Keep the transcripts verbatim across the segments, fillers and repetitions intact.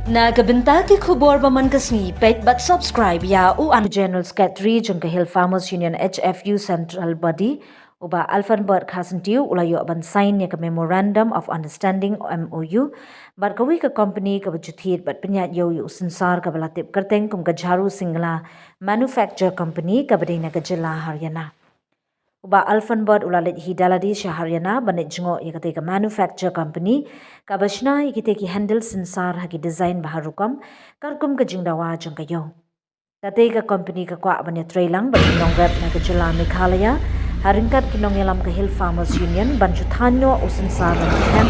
Na ka bynta ki khubor ba man ka sngi, peit bad subscribe ïa u an General Secretary jong ka Hill Farmers Union, H F U, Central Body, u Bah Alfenbert Kharsyntiew, u la ïoh ban sign ïa ka Memorandum of Understanding, M O U, bad kawei ka company kaba ju thied bad pynïaid ïew ïa u synsar kaba la tip kyrteng kum ka Jharu Singla Manufacture Company, kaba dei na ka jylla Haryana. U Bah Alfenbert u la leit hi da lade sha Haryana ban leit jngoh ïa katei ka manufacture company kaba shna ïa kitei ki handle synsar ha ki design ba har rukom, katkum ka jingdawa jong ka ïew. Katei ka company ka kwah ban ïatreilang bad ki nongrep na ka jylla Meghalaya, ha ryngkat ki nongïalam ka Hill Farmers Union, ban ju thaiñ noh u synsar ba mynta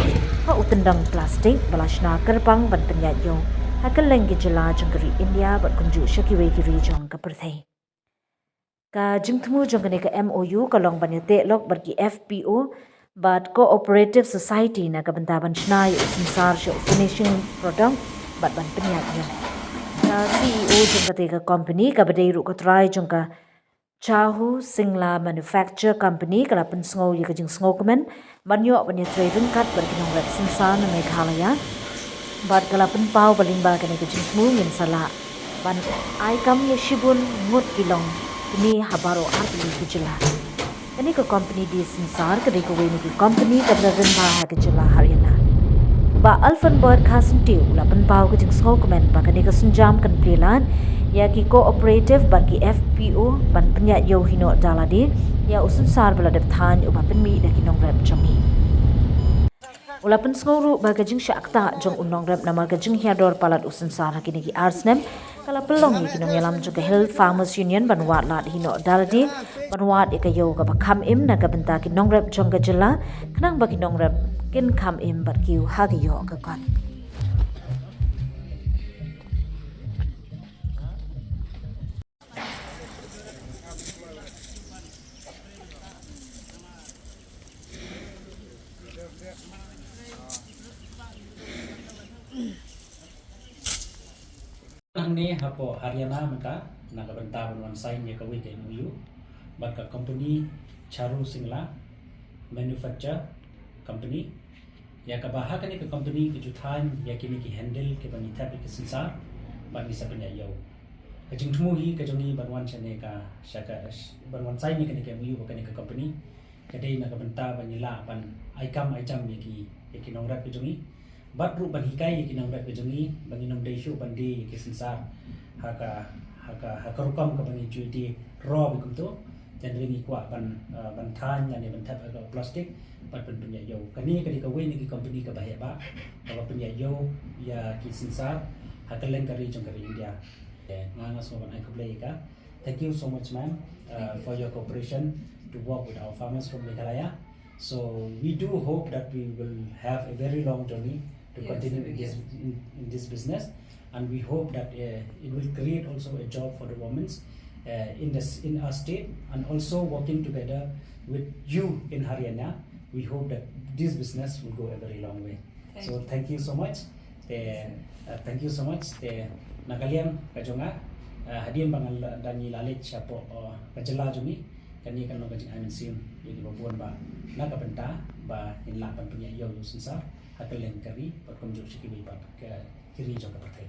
ha u tyndong plastik ba la shna kyrpang ban pynïaid ïew ha kylleng ki jylla jong ka ri India bad kumjuh sha kiwei ki ri jong ka pyrthei. Ka jingthmu jong kane ka M O U ka long ban ïateh lok bad ki F P O bad Cooperative Society na ka bynta ban shna ïa u synsar sha u finishing product bad ban pynïaid ïew. Ka C E O jong katei ka company kaba dei ruh ka trai jong ka Jharu Singla Manufacture Company ka la pynsngew ïa ka jingsngewkmen ban ïoh ban ïatrei ryngkat bad ki nongrep synsar na Meghalaya. Bad ka la pynpaw ba lyngba kane ka jingthmu ngin sa lah ban ai kam ïa shibun ngut ki longkmie ha baroh artylli ki jylla. Kane ka company die synsar ka dei kawei na ki company kaba la rynbha ha ka jylla Haryana. Bah Alfenbert Kharsyntiew u la pynpaw ka jingsngewkmen ba kane ka sienjam kan plie lad ïa ki cooperative bad ki F P O ban pynïaid ïew hi noh da lade ïa u synsar ba la dep thaiñ uba pynmih da ki nongrep jong ngi. U la pynsngew ruh ba ka jingshah ktah jong u nongrep namar ka jinghiar dor palat u synsar ha kine ki ar snem ka la pynlong ïa ki nongïalam jong ka Hill Farmers Union ban wad lad hi noh da lade ban wad ïa ka ïew kaba kham im na ka bynta ki nongrep jong ka jylla, khnang ba ki nongrep kin kham im bad kiew ha ka ïoh ka kot. Hangne hapoh Haryana mynta na ka bynta ban wan sign ïa kawei ka M O U bad ka company Jharu Singla Manufacture Company, ïa kaba ha kane ka company ka ju thaiñ ïa kine ki handle kiba ngi thep ïa ki synsar bad ngi sa pynïaid ïew. Ka jingthmu hi ka jong ngi ban wan shane ka, sha ka, ban wan sign ïa kane ka M O U bad kane ka company ka dei na ka bynta ba ngi lah ban ai kam ai jam ïa ki, ïa ki nongrep ka jong ngi. Bad ruh ban hikai ïa ki nongrep ka jong ngi ba ngin ym dei shuh ban die ïa ki synsar ha ka, ha ka, ha ka rukom kaba ngi ju die roi kumto. Te hynrei ngi kwah ban, eh, ban thaiñ lane ban thep ha ka plastik bad ban pynïaid ïew. Kane ka dei kawei na ki company kaba heh bha kaba pynïaid ïew ïa ki synsar ha kylleng ka ri jong ka ri India. Eh, nga, nga sngewbha ban ai khublei ïa ka. Thank you so much, ma'am, uh, for your cooperation to work with our farmers from Meghalaya. So we do hope that we will have a very long journey to continue in this, in, in this business, and we hope that, uh, it will create also a job for the women, uh, in this, in our state, and also working together with you in Haryana. We hope that this business will go a very long way. So thank you so much. Te, uh, thank you so much. Te na ka liang ka jong nga, uh, hadien ba ngan la, da ngi la leit shapoh, uh, ka jylla jong ngi, kane kan long ka jingai mynsiem ïa kiba bun ba na ka bynta ba ngin lah ban pynïaid ïew ïa u synsar ha kylleng ka ri bad kumjuh sha kiwei pat ki ri jong ka pyrthei.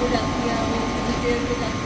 Ila kia, ila kia, ila